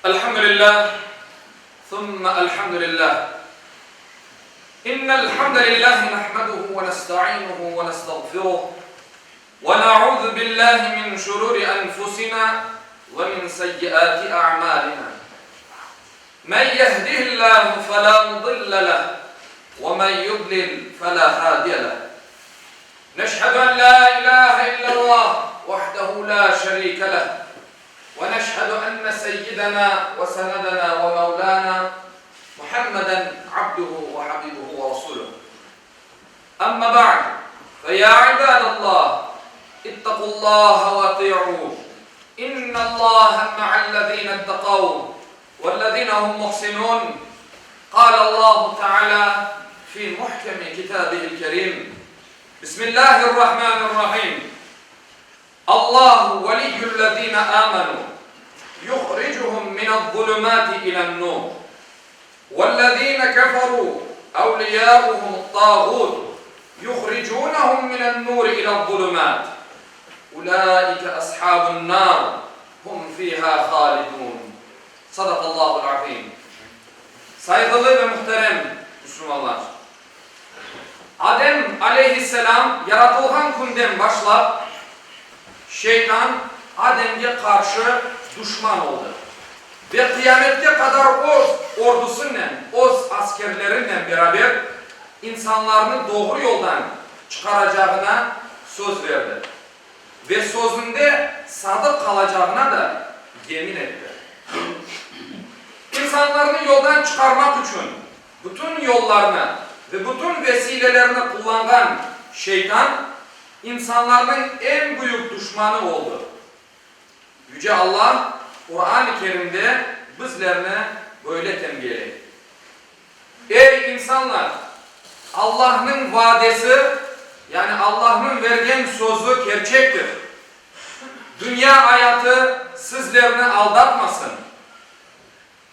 Elhamdülillah, thumma elhamdülillah. İnnel hamdelillah nahmeduhu ve nestainuhu ve nestağfiruh ve na'udhu billahi min şururi enfusina ve min seyyiati a'malina. Men yehdihillahu felâ mudille leh ve men yudlil felâ hâdiye leh. Neşhedü en lâ ilâhe illallah vahdehu lâ şerîke leh ve neşhedü enne seyyidena ve senedena ve mevlâna Muhammeden abduhu ve habibuhu ve rasuluh. Amma ba'd, fe ya ibadallah, ittaqullaha ve ati'uh, innallaha ma'allezine ittaqav vellezine hum muhsinun, qâle Allahu teâlâ fi muhkemi kitâbihil kerîm, Bismillâhirrahmânirrahîm, Allahu veliyyullezîne âmenû, yuhricuhum mine'z-zulumâti ilen-nûr, vellezîne keferû evliyâuhumut-tâğût, yuhricûnehum minen-nûri ilez-zulumât, ulâike ashâbun-nâr, hum fîhâ hâlidûn. Sadakallâhu'l-azîm. Sayğılı ve muhterem Müslümanlar! Adem aleyhisselâm yaratılğan künden başlap, şeytan Ademge qarşı duşman oldı ve qıyametke qadar öz ordusınen, öz askerlerinen beraber insanlarnı doğru yoldan çıqaracağına söz berdi ve sözünde sadıq qalacağına da yemin etti. İnsanlarnı yoldan çıqarmaq içün Bütün yollarnı ve bütün vesilelerni qullanğan şeytan insanlarnıñ eñ büyük duşmanı oldı. Yüce Alla Quran-ı Kerimde bizlerni böyle tenbiyeley, Ey, insanlar! Allahnıñ vadesi, yani Allahnıñ vergen sözü kerçektir. Dünya ayatı sizlerni aldatmasın.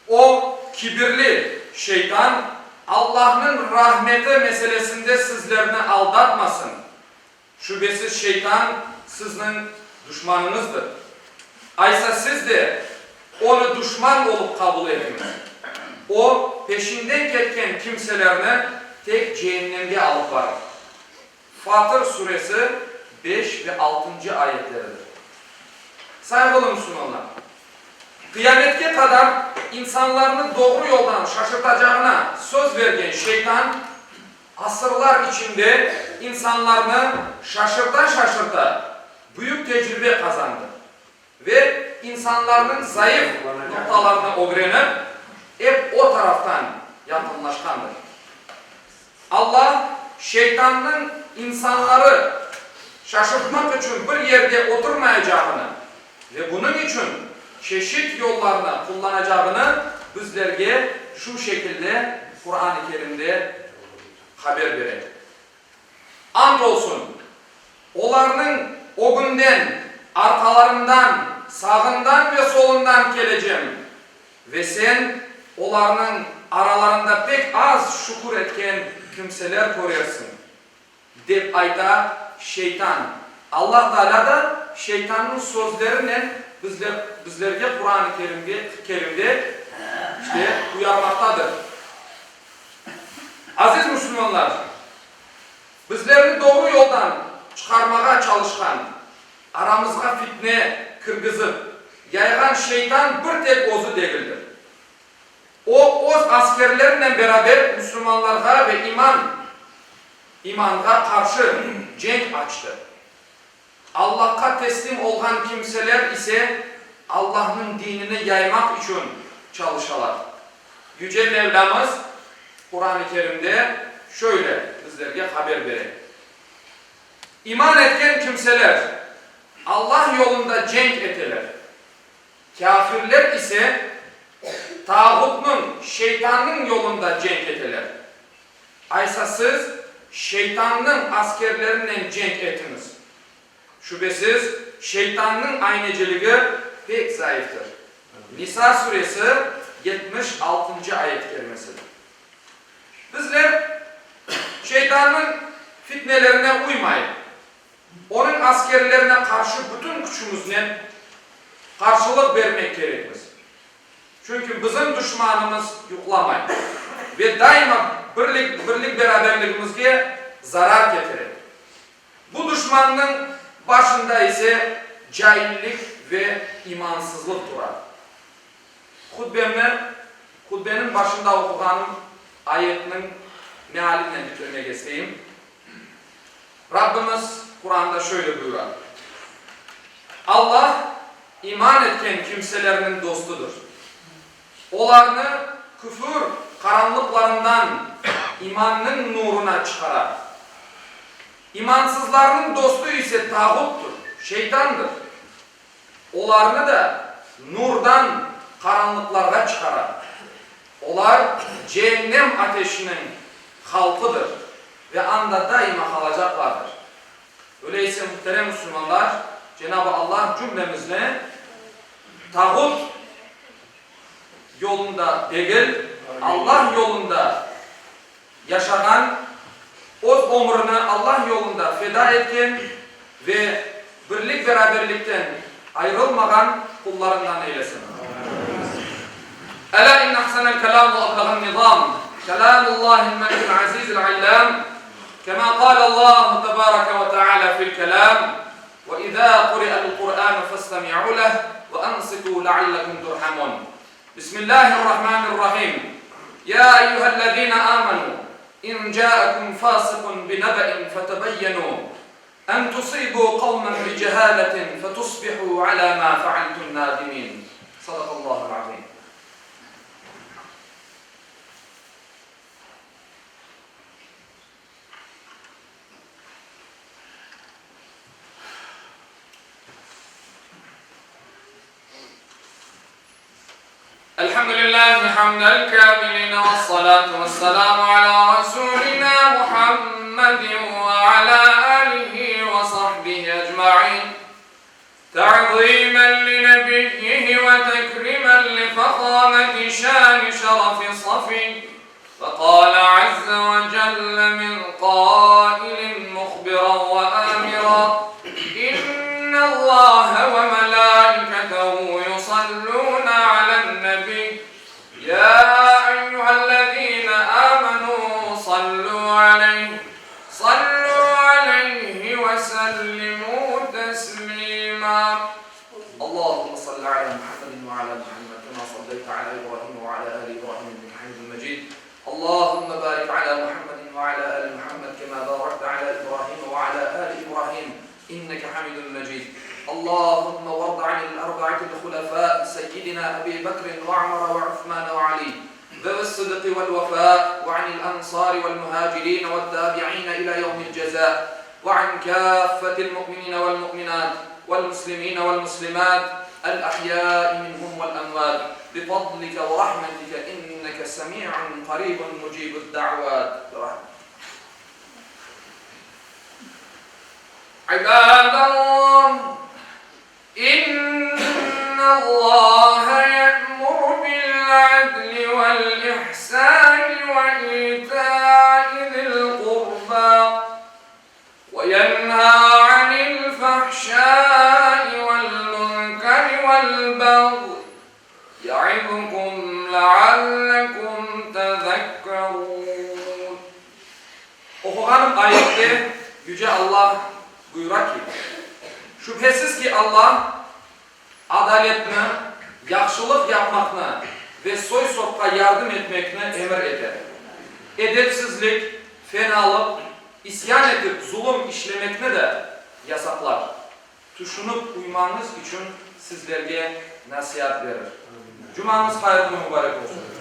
O, kibirli, şeytan, Allahnıñ rahmeti meselesinde sizlerni aldatmasın. Şübesiz şeytan sizniñ duşmanıñızdır. Aysa siz de onı duşman olıp qabul etiñiz. O, peşinden ketken kimselerni tek ceennemge alıp barır. Fatır suresi beş ve altıncı ayetleridir. Sayğılı musulmanlar! Qıyametke qadar insanlarnı doğru yoldan şaşırtacağına söz bergen şeytan, asırlar içinde insanlarnı şaşırta-şaşırta büyük tecribe qazandı ve insanlarnıñ zayıf noqtalarını ögrenip, ep o taraftan yaqınlaşqandır. Alla şeytannıñ insanları şaşırtmaq içün bir yerde oturmayacağını ve bunıñ içün çeşit yollarnı qullanacağını bizlerge şu şekilde Quran-ı Kerimde haber bere. Ant olsun, olarnıñ ögünden, arqalarından, sağından ve solundan kelecem, ve sen olarnıñ aralarında pek az şükür etken kimseler körersiñ, dep ayta şeytan. Allah Taalâ da şeytannıñ sözlerinen bizler, bizlerge Quran-ı Kerimge, Kerimde, işte, uyarmaqtadır. Aziz musulmanlar, bizlerni doğru yoldan çıqarmağa çalışqan, aramızğa fitne kirgizip, yayğan şeytan bir tek özü degildir. O, öz askerlerinen beraber musulmanlarğa ve iman, imanğa qarşı cenk açtı. Allahqa teslim olğan kimseler ise Allahnıñ dinini yaymaq içün çalışalar. Yüce Mevlâmız Quran-ı Kerimde şöyle bizlerge haber bere, İman etken kimseler Allah yolunda cenk eteler. Kâfirler ise tağutnıñ, şeytannıñ yolunda cenk eteler. Aysa siz şeytannıñ askerlerinen cenk etiñiz. Şübesiz, şeytannıñ ayneceligi pek zayıftır. Nisa suresi, 76-ncı ayet kerimesidir. Bizler şeytannıñ fitnelerine uymayıp, onıñ askerlerine qarşı bütün küçümiznen qarşılıq bermek kerekmiz. Çünki bizim duşmanımız yuqlamay ve daima birlik, birlik-beraberligimizge zarar ketire. Bu duşmannıñ başında ise caillik ve imansızlıq tura. Hutbemni hutbeniñ başında oquğanım ayetniñ mealinen bitirmek isteyim. Rabbimiz Quranda şöyle buyura, Allah iman etken kimselerniñ dostudır. Olarnı küfür qaranlıqlarından imannıñ nuruna çıqara. İmansızlarnıñ dostu ise tağuttır, şeytandır. Olarnı da nurdan qaranlıqlarğa çıqara. Olar ceennem ateşiniñ halqıdır ve anda daima qalacaqlardır. Öyleyse, muhterem musulmanlar, Cenab-ı Allah cümlemizni tağut yolunda degil, Allah yolunda yaşağan, öz ömrüni Allah yolunda feda etken ve birlik-beraberlikten ayrılmağan qullarından eylesin. Elâ inne ahsenel kelâm ve ablağen nizâm, kelâmullâhil melikil azîzil allâm, kemâ kâlellâhu tebâreke ve teâlâ fil kelâm, Ve izâ kuri'el Kur'ânu festemi'û leh ve ansitû leallekum turhamûn. Bismillâhir-Rahmânir-Rahîm. Yâ eyyühellezîne âmenû, in câekum fâsıkun binebe'in fetebeyyenû, en tusîbû kavmen bicehâletin fetusbihû alâ mâ fealtum nâdimîn. Sadakallâhul-azîm. Elhamdülillahi hamdel kâmilîne vessalâtu vesselâmu alâ rasûlinâ Muhammedin ve alâ âlihi ve sahbihi ecmaîn. Ta'zîmen li nebiyyihi ve tekrîmen li fehâmeti şâni şerefi safî. Ve kâle azze ve celle min kâilin muhbiran ve âmira, İnnallâhe ve melâiketehu yusallûne alen-nebiy, yâ eyyühellezîne âmenû sallû aleyh, sallû aleyhi ve sellimû teslîmâ. Allahümme salli alâ Muhammedin ve alâ Muhammed kemâ salleyte alâ İbrahim ve alâ âli İbrahim inneke hamidun mecid. Allahümme barik alâ Muhammedin ve alâ âli Muhammed kemâ bârekte alâ İbrahim ve alâ âli İbrahim inneke hamidun mecid. Allahümme vardı anil erba'atil hulefâ seyyidina Ebi Bekrin ve Umera ve Usmane ve Ali zevi's-sıdqi vel-vefâ ve anil ensâri vel-muhâcirîne ve't-tâbi'îne ilâ yevmil cezâ ve an kâffetil mu'minîne vel-mu'minât vel-muslimîne vel-muslimât el-ahyâi minhum vel-emvât bifadlike ve rahmetike inneke semî'un qarîbun mucîbud-da'vât. Birahmetike. İbâdallah, İnnallâhe ye'muru bil-'adli vel-ihsâni ve îtâi zil-qurbâ ve yenhâ 'anil-fahşâi vel-munkeri vel-bagyi ye'izkum le'allekum tezekkerûn. Oquğanım ayette Yüce Allah buyura ki, Şübhesiz ki, Allah adaletni, yahşılıq yapmaqnı ve soy-sopqa yardım etmekni emir eter. Edepsizlik, fenalıq, isyan etip zulum işlemekni de yasaqlar. Tüşünip uymañız içün sizlerge nasiat berir. Cumañız hayırlı ve mübarek olsun!